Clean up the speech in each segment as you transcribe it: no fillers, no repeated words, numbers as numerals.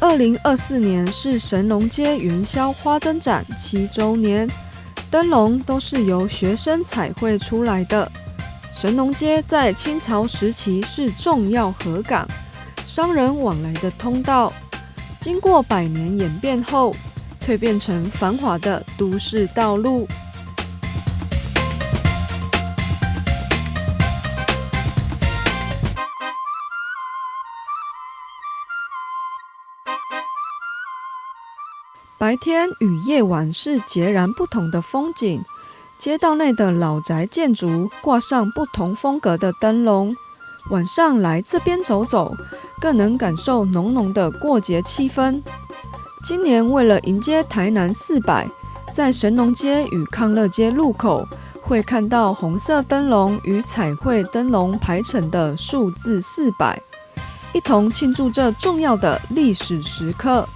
2024年是神农街元宵花灯展7周年，灯笼都是由学生彩绘出来的。神农街在清朝时期是重要河港，商人往来的通道。经过百年演变后，蜕变成繁华的都市道路。白天与夜晚是截然不同的风景。街道内的老宅建筑挂上不同风格的灯笼，晚上来这边走走，更能感受浓浓的过节气氛。今年为了迎接台南400，在神农街与康乐街路口，会看到红色灯笼与彩绘灯笼排成的数字四百，一同庆祝这重要的历史时刻。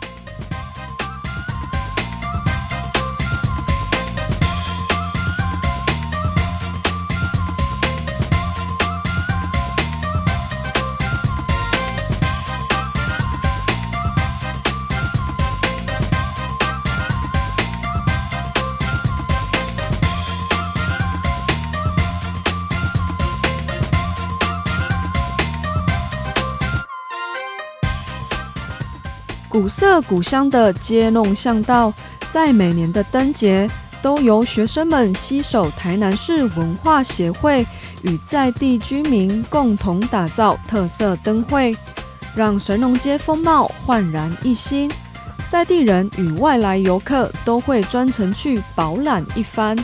古色古香的街弄巷道，在每年的灯节，都由学生们携手台南市文化协会与在地居民共同打造特色灯会，让神农街风貌焕然一新。在地人与外来游客都会专程去饱览一番。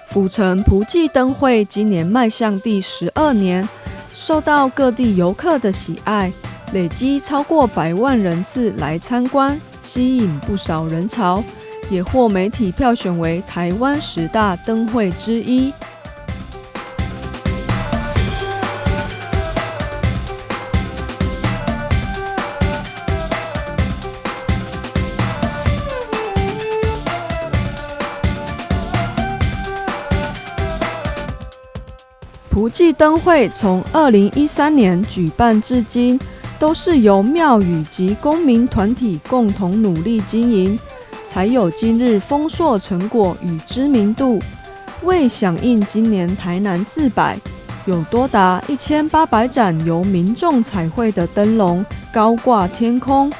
府城蒲暨灯会今年迈向第12年，受到各地游客的喜爱，累积超过100万人次来参观，吸引不少人潮，也获媒体票选为台湾10大灯会之一。蒲暨灯会从2013年举办至今，都是由庙宇及公民团体共同努力经营，才有今日丰硕成果与知名度。为响应今年台南400，有多达1800盏由民众彩绘的灯笼高挂天空。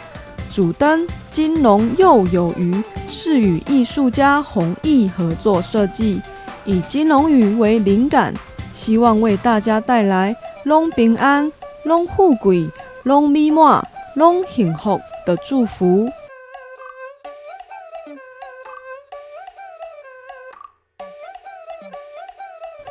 主灯金龙又有余是与艺术家弘毅合作设计，以金龙鱼为灵感。希望为大家带来攏平安、攏富贵、攏美滿、攏幸福的祝福。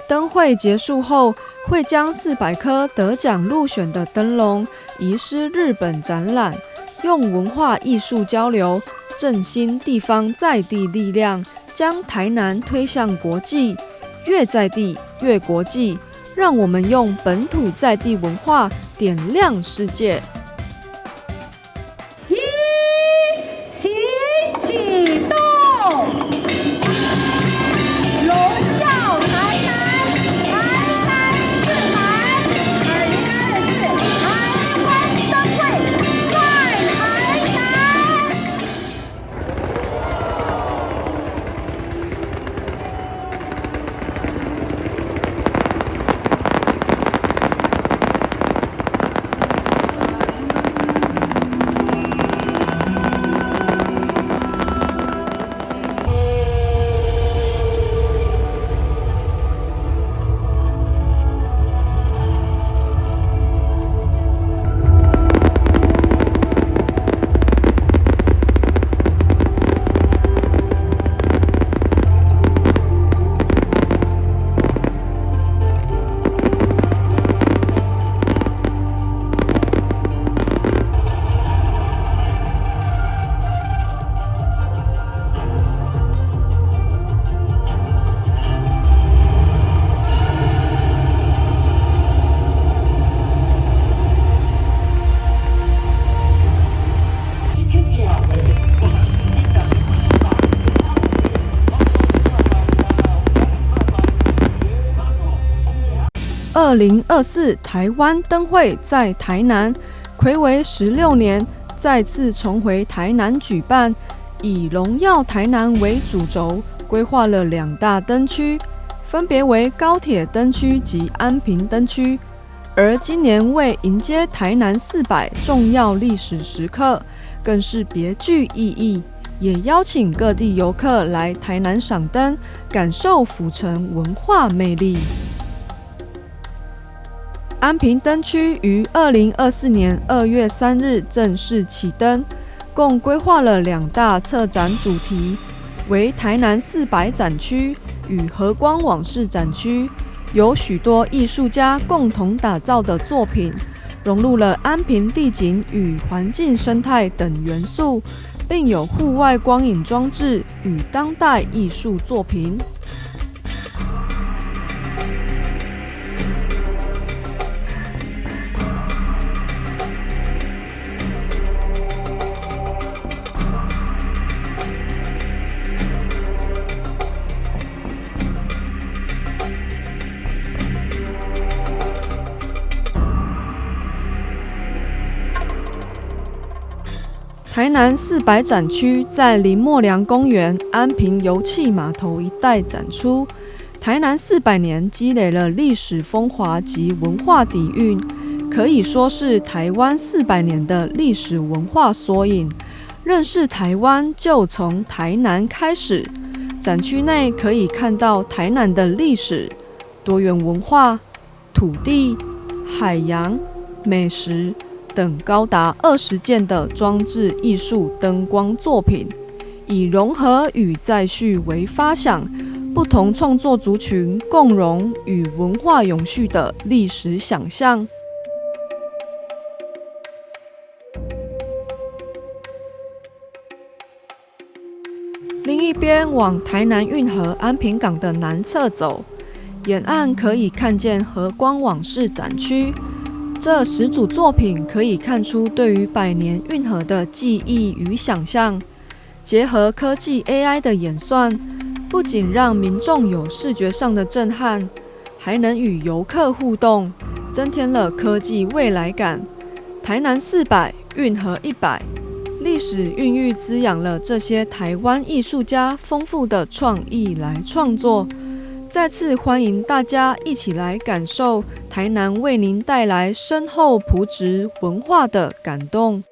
灯会结束后，会将400颗得奖入选的灯笼移师日本展览，用文化艺术交流，振兴地方在地力量，将台南推向国际。越在地越国际，让我们用本土在地文化点亮世界。一，请启动，荣耀台南，台南400，2024台湾灯会在台南。2024台灣燈會在台南，睽違16年，再次重回台南舉辦，以榮耀台南為主軸，規劃了兩大燈區，分別為高鐵燈區及安平燈區。而今年為迎接台南400重要歷史時刻，更是別具意義，也邀請各地遊客來台南賞燈，感受府城文化魅力。安平燈區於2024年2月3日正式啟燈，共規劃了兩大策展主題，為台南四百展區與和光往事展區，由許多藝術家共同打造的作品，融入了安平地景與環境生態等元素，並有戶外光影裝置與當代藝術作品。台南四百展區在林默娘公園安平油氣碼頭一帶展出。台南400年積累了歷史風華及文化底蘊，可以說是台灣四百年的歷史文化縮影。認識台灣就從台南開始。展區內可以看到台南的歷史、多元文化、土地、海洋、美食等高達20件的裝置藝術燈光作品，以融合與再續為發想，不同創作族群共榮與文化永續的歷史想象。另一邊往台南運河安平港的南側走，沿岸可以看見和光往事展區。這10組作品可以看出對於百年運河的記憶與想象，結合科技 AI 的演算，不僅讓民眾有視覺上的震撼，還能與遊客互動，增添了科技未來感。台南400，運河100，歷史孕育滋養了這些台灣藝術家豐富的創意來創作。再次歡迎大家一起來感受台南為您帶來深厚樸質文化的感動。